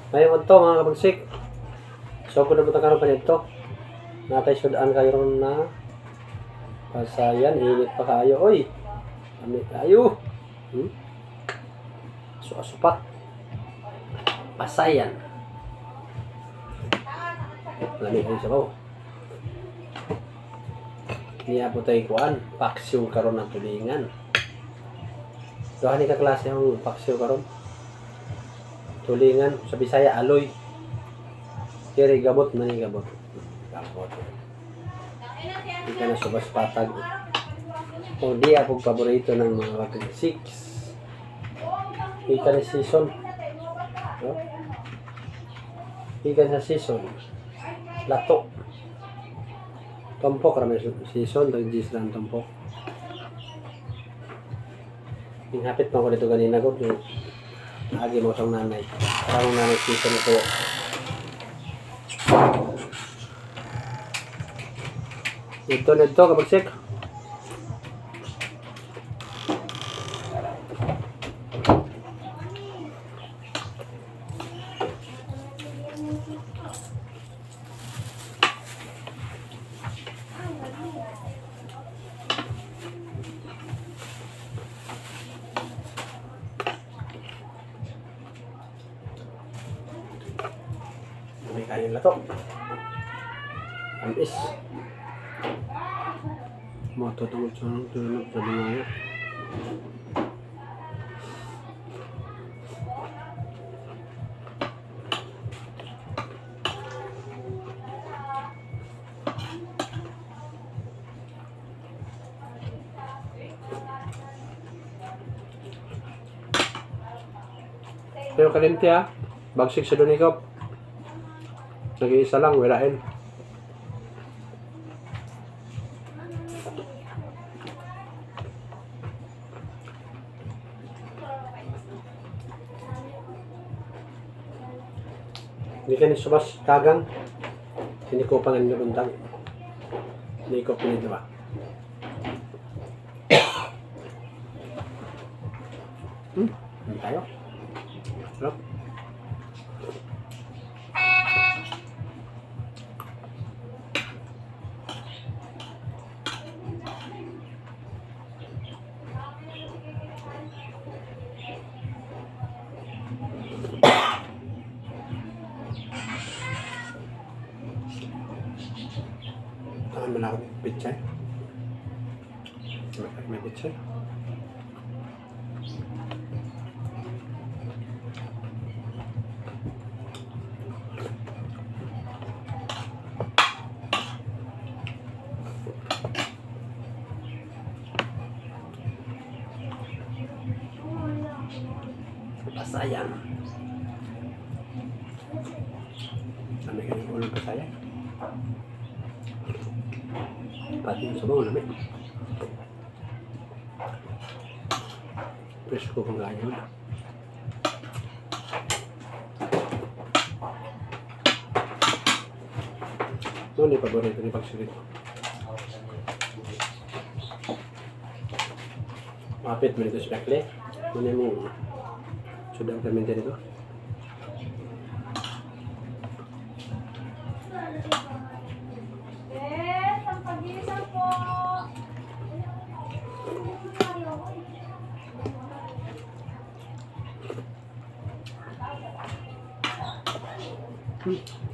Ngayon ito mga kabagsik. So kung napunta ka rin pa nito, natay sudan kayo ron na pasayan, init pa kayo. Oy! Amit kayo! Aso-aso pa. Pasayan. Lamig kayo sa baw. Niya po tayo kuhan. Paksiw karon ng tulingan. Doon ni ka klase yung paksiw karon. Tulingan. Sa Bisaya, aloy. Kiri gabot na ni gabot. Gabot. Hindi ka na subas patag. O di ako paborito ng mga kapag 6. Ika na season. No? Ika na season. Lato. Tompok ramay season. Tag-gis lang tompok. Hinapit pa ko dito ganina ko. Naagi mo siyang nanay. Parang nanay season ito. Ito kabagsik. May kanin na to. Amis. Matutungod sa tulog sa dumayo. Pero kalimti ha. Bagsik sa dunikop. Nag-iisa lang, walain. Hindi ka ni subas kagang. Hindi ko pa nga niluntang. Hindi ko pinito ba? Hindi tayo. Sarap. Tahan mo na ako ng pichay. May pichay. Pasayan. Kami kayo ulang pasayan. Pati yung sabaw namin. Presko kung ganyan. Ito ni paborito ni pagsirit. Mapit mo dito si Bekle. Muna mo sudah fermented itu. Sampagisan po.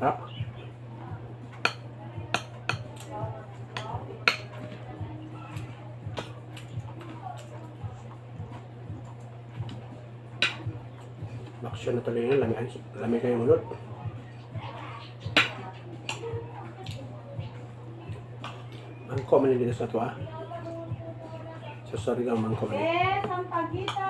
Sarap. Aksyon na tuloy yan, lamig kayong ulot. Mangko man dito sa ito ah. So sorry ka mangko man. Sampagita.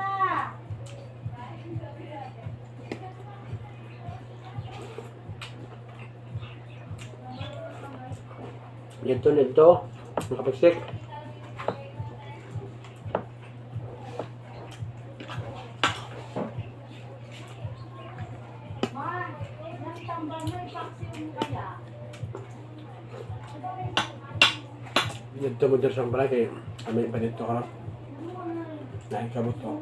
Nito, makapagsik. Dito mo dito sa balay kay kami pa dito ka lang. Naikabot ko.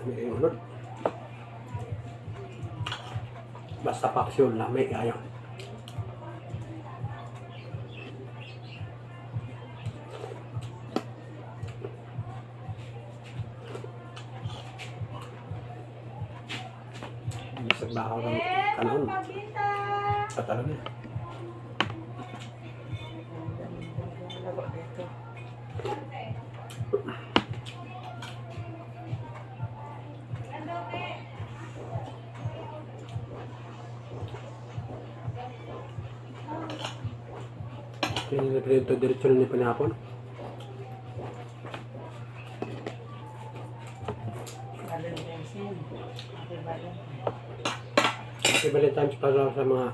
May unod. Basta paksyon lang, may ayaw. Isang bakaw ng kanon. At alam niya. Kaya nila diretso na niya panapon. Happy Valentine's para sa mga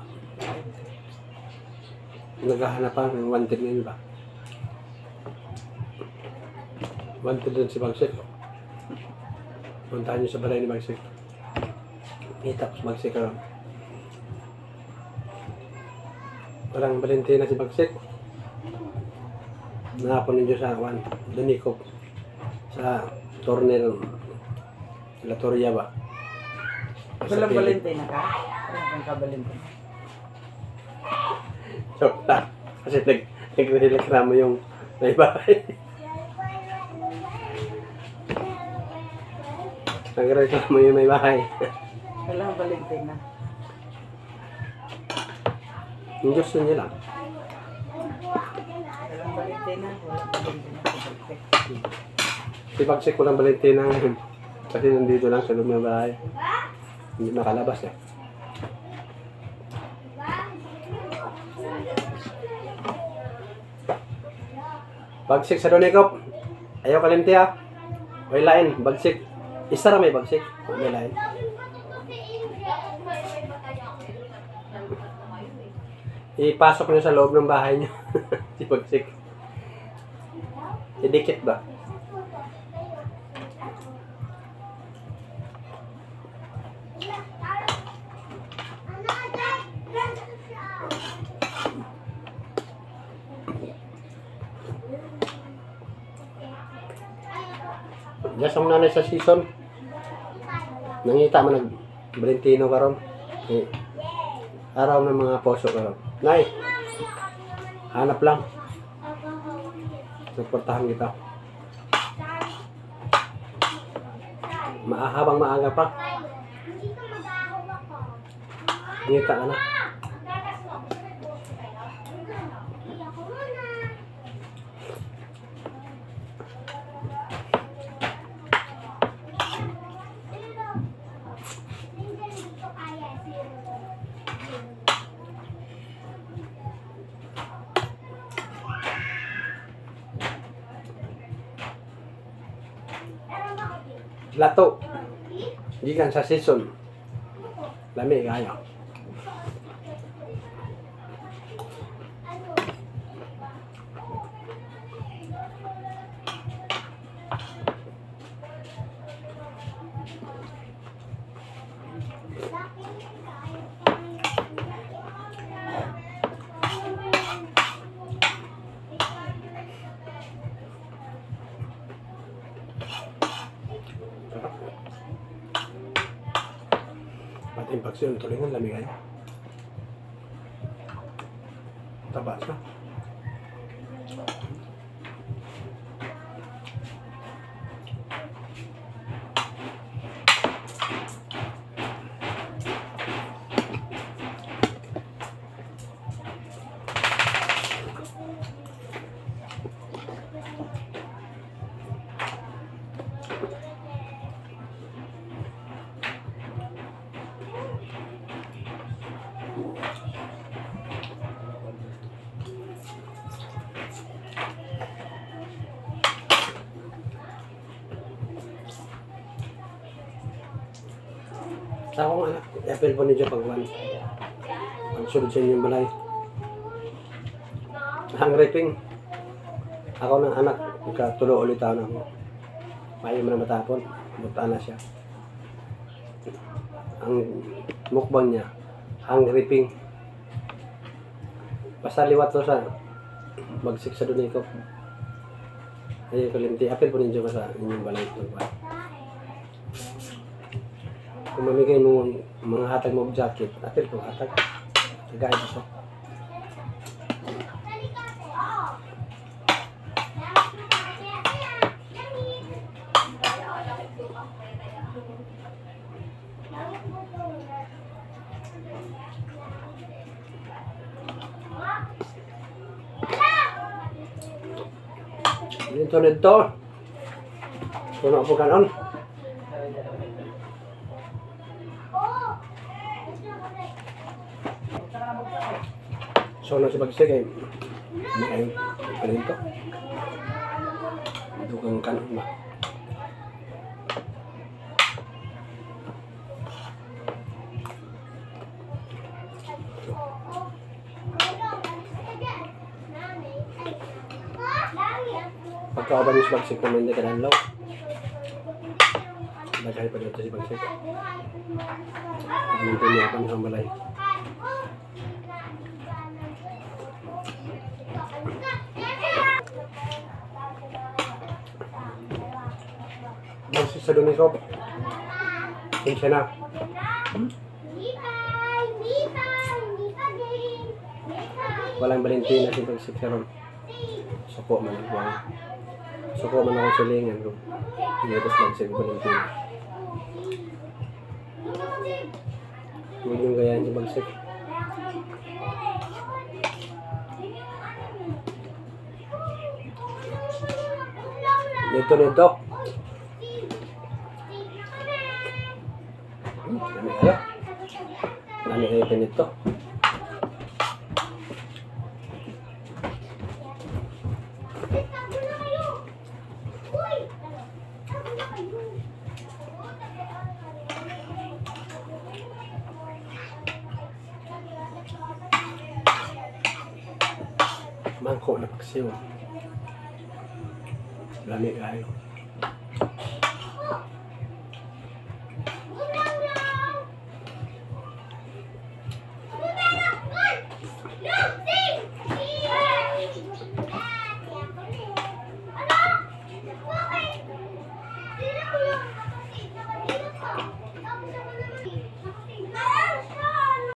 naghahanapan ng wanted ngayon ba? Wanted din si Bagsik. Puntahan niyo sa balay ni Bagsik. Itap sa Bagsik karon. Walang Valentina si Bagsik. Nakapon ninyo sa Donikop sa torneo La Toria ba? Walang Valentina ka? Walang ka Valentina. Joke lang. Kasi nagreklamo yung may bahay. Nagreklamo yung may bahay. Walang Valentina. Yung gusto niya lang. Walang Valentina. Walang Valentina. Si Bagsik walang Valentina ngayon. Kasi nandito lang sa loob ng bahay. Hindi makalabas eh. Bagsik sa Donikop. Ayaw kalimti ha. May lain. Bagsik. Isa na may Bagsik. May lain. Ipasok niyo sa loob ng bahay niyo. Si Bagsik. Idikit ba? Yes, ang nanay sa season. Nangita mo nag-Valentino karon. Eh, araw ng mga poso karon. Nay, hanap lang. Suportahan kita. Habang maaga pa. Ngita ka na. Lato. Gikan sa season. Lami kayo. Pati yung pagsyon, tulingan, lamig kayo. Tabas na. Sa akong anak, i-apel po ninyo pagwan. Pagsunod sa inyong balay. Ang raping. Ako ng anak, ikatulo ulit ako na ako. Mayo mo na matapon. Butaan na siya. Ang mukbang niya, ang raping. Basta liwat to sa Bagsik sa Donikop. Ayun kalimti. Apel po ninyo sa inyong balay. Pagwan. Kung mamigay mo mga hatag mo og jacket, apil ko hatag. Tagay ko. Nito. Puno po kanon. So, na si Bagsik ay may palinto. Dugang kanon ba? Pagkauban si Bagsik naman hindi ka nanlaw. Bagay pa dito si Bagsik. Pagmintin niya pa ng balay. Bagsik sa Dunisop. Sinsya na. Walang Valentina si Bagsik sa ron. Suko man ako. Suko man ako sa lingan ko. Hindi ko sa Bagsik Valentina. Huwag yung gayaan si Bagsik. Nito. Dami kayo pinito. Mangko na paksiw. Lami kayo.